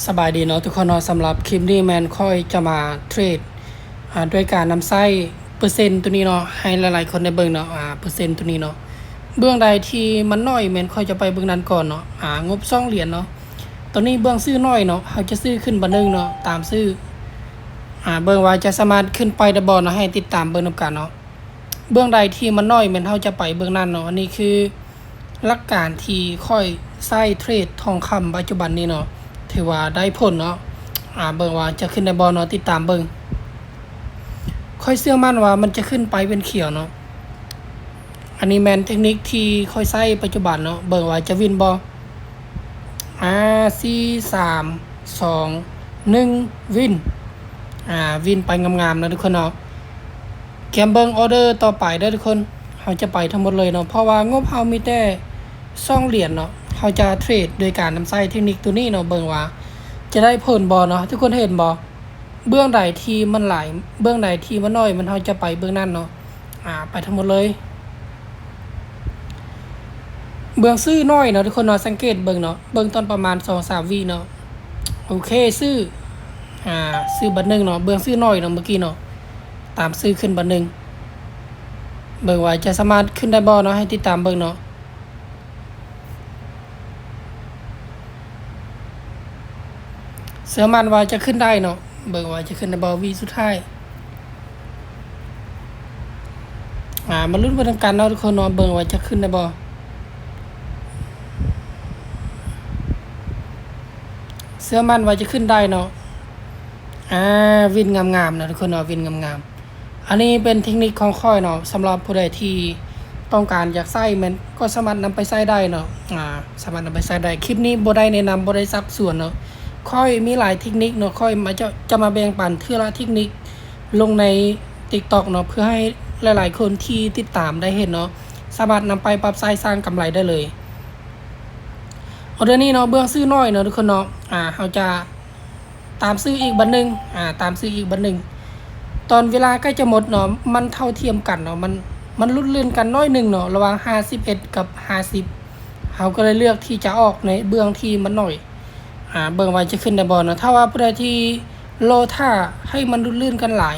ສະບາຍດີເນາະທຸກຄົນເນາະ, ສຳລັບຄລິບນີ້ແມ່ນຂ້ອຍຈະມາເທຣດ ອ່າ ໂດຍການນຳໃຊ້ເປີເຊັນໂຕນີ້ເນາະ ໃຫ້ຫຼາຍໆຄົນໄດ້ເບິ່ງເນາະ. ອ່າ ເປີເຊັນໂຕນີ້ເນາະ ເບື້ອງໃດທີ່ມັນໜ້ອຍແມ່ນຂ້ອຍຈະໄປເບື້ອງນັ້ນກ່ອນເນາະ. ອ່າ ງົບສອງຫຼຽນເນາະ, ໂຕນີ້ເບື້ອງຊື້ໜ້ອຍເນາະ ເຮົາຈະຊື້ຂຶ້ນບາດໜຶ່ງເນາະ ຕາມຊື້. ອ່າ ເບິ່ງວ່າຈະສາມາດຂຶ້ນໄປໄດ້ບໍ່ເນາະ, ໃຫ້ຕິດຕາມເບິ່ງນຳກັນເນາະ. ເບື້ອງໃດທີ່ມັນໜ້ອຍແມ່ນເຮົາຈະໄປເບື້ອງນັ້ນເນາະ. ອັນນີ້ຄືຫຼັກການທີ່ຂ້ອຍໃຊ້ເທຣດທອງຄຳປັດຈຸບັນນີ້ເນາະ ຖືວ່າໄດ້ຜົນເນາະ. ອ່າ ເບິ່ງວ່າຈະຂຶ້ນໄດ້ບໍ່ເນາະ, ຕິດຕາມເບິ່ງ. ຂ້ອຍເຊື່ອໝັ້ນວ່າມັນຈະຂຶ້ນໄປເປັນຂຽວເນາະ. ອັນນີ້ແມ່ນເທັກນິກທີ່ຂ້ອຍໃຊ້ປັດຈຸບັນເນາະ, ເບິ່ງວ່າຈະວິນບໍ່. ອ່າ ສີ່ ສາມ ສອງ ໜຶ່ງ ວິນ. ອ່າ ວິນໄປງາມໆເນາະທຸກຄົນເນາະ. ກຽມເບິ່ງອໍເດີຕໍ່ໄປເດີທຸກຄົນ, ເຮົາຈະໄປທັງໝົດເລີຍເນາະ ເພາະວ່າງົບເຮົາມີແຕ່ສອງຫຼຽນເນາະ. ເຮົາຈະເທຣດໂດຍການນຳໃຊ້ເທັກນິກໂຕນີ້ເນາະ, ເບິ່ງວ່າຈະໄດ້ຜົນບໍ່ເນາະ. ທຸກຄົນເຫັນບໍ່? ເບື້ອງໃດທີ່ມັນຫຼາຍ ເບື້ອງໃດທີ່ມັນໜ້ອຍ ມັນ ເຮົາຈະໄປເບື້ອງນັ້ນເນາະ. ອ່າ ໄປທັງໝົດເລີຍ. ເບື້ອງຊື້ໜ້ອຍເນາະທຸກຄົນເນາະ, ສັງເກດເບິ່ງເນາະ, ເບິ່ງຕອນປະມານສອງສາມວິເນາະ. ໂອເຄ ຊື້ ອ່າ ຊື້ບາດໜຶ່ງເນາະ, ເບື້ອງຊື້ໜ້ອຍເນາະ ເມື່ອກີ້ເນາະ. ຕາມຊື້ຂຶ້ນບາດໜຶ່ງ, ເບິ່ງວ່າຈະສາມາດຂຶ້ນໄດ້ບໍ່ເນາະ, ໃຫ້ຕິດຕາມເບິ່ງເນາະ. ເຊື່ອໝັ້ນວ່າຈະຂຶ້ນໄດ້ເນາະ, ເບິ່ງວ່າຈະຂຶ້ນໄດ້ບໍ່ ວິສຸດທ້າຍ. ອ່າ ມາລຸ້ນໄປນຳກັນເນາະທຸກຄົນເນາະ, ເບິ່ງວ່າຈະຂຶ້ນໄດ້ບໍ່. ເຊື່ອໝັ້ນວ່າຈະຂຶ້ນໄດ້ເນາະ. ອ່າ ວິນງາມໆເນາະທຸກຄົນເນາະ, ວິນງາມໆ. ອັນນີ້ເປັນເທັກນິກຂອງຂ້ອຍເນາະ, ສຳລັບຜູ້ໃດທີ່ຕ້ອງການຢາກໃຊ້ແມ່ນກໍສາມາດນຳໄປໃຊ້ໄດ້ເນາະ. ອ່າ ສາມາດນຳໄປໃຊ້ໄດ້. ຄລິບນີ້ບໍ່ໄດ້ແນະນຳ ບໍ່ໄດ້ຊັກຊວນເນາະ, ຂ້ອຍມີຫຼາຍເທັກນິກເນາະ, ຂ້ອຍມາ ຈະ ຈະມາແບ່ງປັນເທື່ອລະເທັກນິກລົງໃນ TikTok ເນາະ, ເພື່ອໃຫ້ຫຼາຍໆຄົນທີ່ຕິດຕາມໄດ້ເຫັນເນາະ, ສາມາດນຳໄປປັບໃຊ້ສ້າງກຳໄລໄດ້ເລີຍ. ອໍເດີນີ້ເນາະ ເບື້ອງຊື້ໜ້ອຍເນາະທຸກຄົນເນາະ. ອ່າ ເຮົາຈະ ຕາມຊື້ອີກບາດໜຶ່ງ, ອ່າ ຕາມຊື້ອີກບາດໜຶ່ງ. ຕອນເວລາໃກ້ຈະໝົດເນາະ ມັນເທົ່າທຽມກັນເນາະ, ມັນ ມັນຫຼຸດເລື່ອນກັນໜ້ອຍໜຶ່ງເນາະ ລະຫວ່າງຫ້າສິບເອັດກັບຫ້າສິບ. ເຮົາກໍເລີຍເລືອກທີ່ຈະອອກໃນເບື້ອງທີ່ມັນໜ້ອຍ. ອ່າ ເບິ່ງວ່າຈະຂຶ້ນໄດ້ບໍ່ເນາະ. ຖ້າວ່າຜູ້ໃດທີ່ລໍຖ້າໃຫ້ມັນຫຼຸດເລື່ອນກັນຫຼາຍ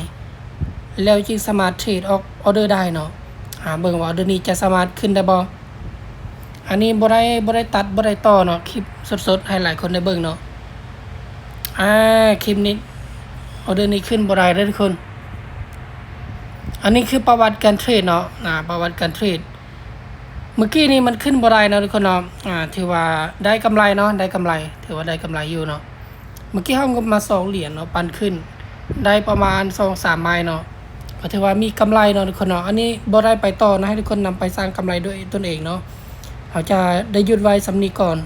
ແລ້ວຈຶ່ງສາມາດເທຣດອອກອໍເດີໄດ້ເນາະ. ອ່າ ເບິ່ງວ່າອໍເດີນີ້ຈະສາມາດຂຶ້ນໄດ້ບໍ່. ອັນນີ້ບໍ່ໄດ້ ບໍ່ໄດ້ຕັດ ບໍ່ໄດ້ຕໍ່ເນາະ, ຄລິບສົດໆ ໃຫ້ຫຼາຍຄົນໄດ້ເບິ່ງເນາະ. ອ່າ ຄລິບນີ້ ອໍເດີນີ້ຂຶ້ນບໍ່ໄດ້ເດີທຸກຄົນ. ອັນນີ້ຄືປະຫວັດການເທຣດເນາະ, ອ່າ ປະຫວັດການເທຣດ. ເມື່ອກີ້ນີ້ມັນຂຶ້ນບໍ່ໄດ້ເນາະທຸກຄົນເນາະ. ອ່າ ຖືວ່າໄດ້ກຳໄລເນາະ, ໄດ້ກຳໄລ ຖືວ່າໄດ້ກຳໄລຢູ່ເນາະ. ເມື່ອກີ້ເຮົາງົບມາສອງຫຼຽນເນາະ, ປັ່ນຂຶ້ນໄດ້ປະມານສອງສາມໄມ້ເນາະ, ກໍຖືວ່າມີກຳໄລເນາະທຸກຄົນເນາະ. ອັນນີ້ບໍ່ໄດ້ໄປຕໍ່ນະ, ໃຫ້ທຸກຄົນນຳໄປສ້າງກຳໄລດ້ວຍຕົນເອງເນາະ. ເຮົາຈະໄດ້ຢຸດໄວ້ສ່ຳນີ້ກ່ອນ.